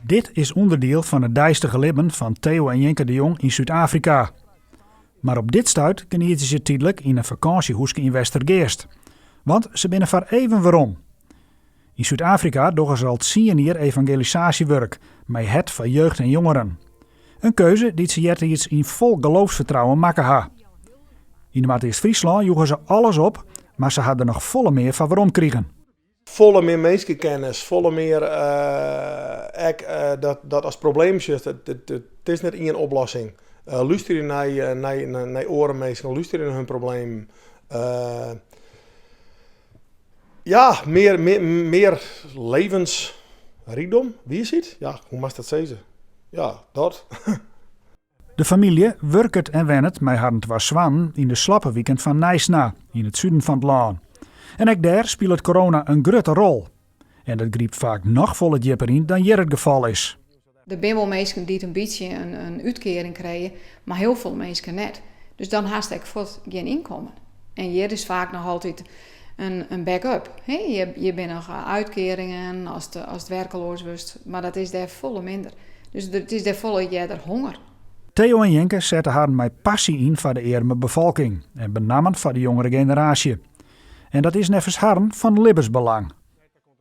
Dit is ûnderdiel fan it deistige libben fan Theo en Jinke de Jong yn Súd-Afrika. Mar op dit stuit genietsje se tydlik yn in fakânsjehûske yn Westergeast. Want se binne foar even werom. Yn Súd-Afrika dogge se al tsien jier evangelisaasjewurk mei hert foar jeugd en jongeren. In keuze dy't se eartiids yn fol geloofsfertrouwen makke ha. Yn Noardeast-Fryslân joegen se alles op, mar se ha der noch folle mear foar werom krigen. Folle mear minskekennis, folle mear ek dat ast problemen sjochst, it is net ien oplossing. Lústerje nei oare minsken, lústerje nei hun problemen. Ja, mear, mear levensrykdom, wiisheid? Ja, hoe moatst dat sizze? Ja, dat. De famylje wurket en wennet mei harren twa soannen yn de slappe wiken fan Knysna, yn it suden fan it lân. En ek dêr spilet corona in grutte rol. En dat grypt faak noch folle djipper yn dan hjir it gefal is. Der binne wol minsken dy't in bytsje in útkearing krije, mar hiel folle minsken net. Dus dan hast ek fuort gjin ynkommen. En hjir is faak noch altyd in backup. Hjir binne noch uitkearingen ast werkeloas wurdst, mar dat is dêr folle minder. Dus it is dêr folle earder honger. Theo en Jinke sette harren mei passy yn foar de earme befolking en benammen foar de jongere generaasje. En dat is neffens harren fan libbensbelang.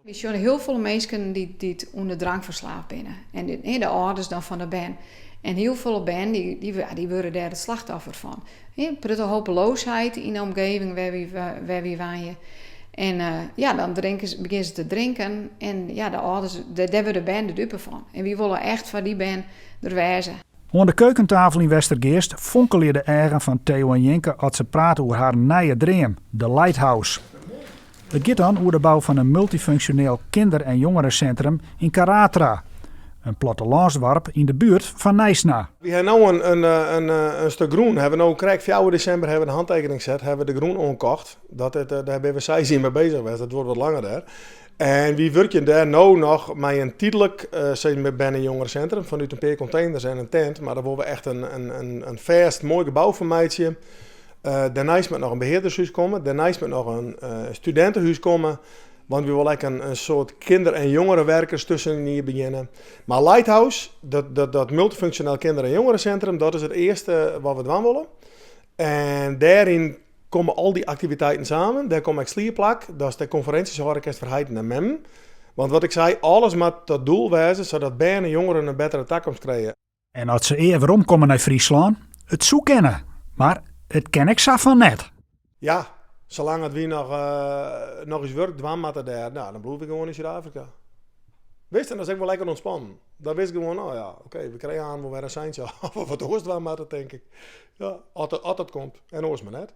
Wy sjogge hiel folle minsken dy't ûnder drank ferslaafd binne. En de âlders dan fan de bern. En hiel folle bern dy wurde dêr it slachtoffer fan. In protte hopeloosheid yn de omgeving wêr wy wenje. En ja, dan drinke se, begjinne se te drinken. En ja, de âlders, dêr wurde de bern de dupe fan. En wy wolle echt foar dy bern der wêze. Oan de keukentafel yn Westergeast fonkelje de eagen fan Theo en Jinke as se prate oer harren nije dream, de Lighthouse. It giet dan oer de bou fan in multyfunksjoneel kinder en jongerencentrum yn Karatra, in plattelânsdoarp yn de buert fan Knysna. Wy ha no in stik grûn, hawwe we no krekt fjouwer desimber hawwe we de hantekening set, hawwe we de grûn oankocht. Dat, dêr binne we seis jier mei bezich west, dat duorret wat langer dêr. En wy wurkje dêr no noch mei in tydlik berne- en jongerencentrum fanút in pear konteners en in tent, mar dêr wolle we echt in fêst moai gebou fan meitsje. Dêrneist moat noch in beheardershús komme, dêrneist moat noch in studintehús komme, want wy wolle ek in soart kinder- en jongerenwerkers tusken jier begjinne. Mar Lighthouse, dat multyfunksjoneel kinder- en jongerencentrum, dat is it earste wat we dwaan wolle. En dêryn komme al dy aktiviteiten samen. Dêr komt ek sliepplak, datst dêr konferinsjes hâlde kinst foar heiten en memmen. Want wat ik sei, alles moat tot doel wêze sadat bern en jongeren in bettere takomst krije. En as se ea weromkomme nei Fryslân, it soe kinne, mar it kin ek sa fan net. Ja, salang at wy noch, noch ús wurk dwaan moatte dêr, no, dan bliuwe wy gewoan yn Súd-Afrika. Witst, en dat is ek wol lekker ûntspannen. Dan witst gewoan, no ja, oké, we krije aanst wol wer in seintsje of we wat oars dwaan moatte, tink ik. Ja, as dat komt. En oars mar net.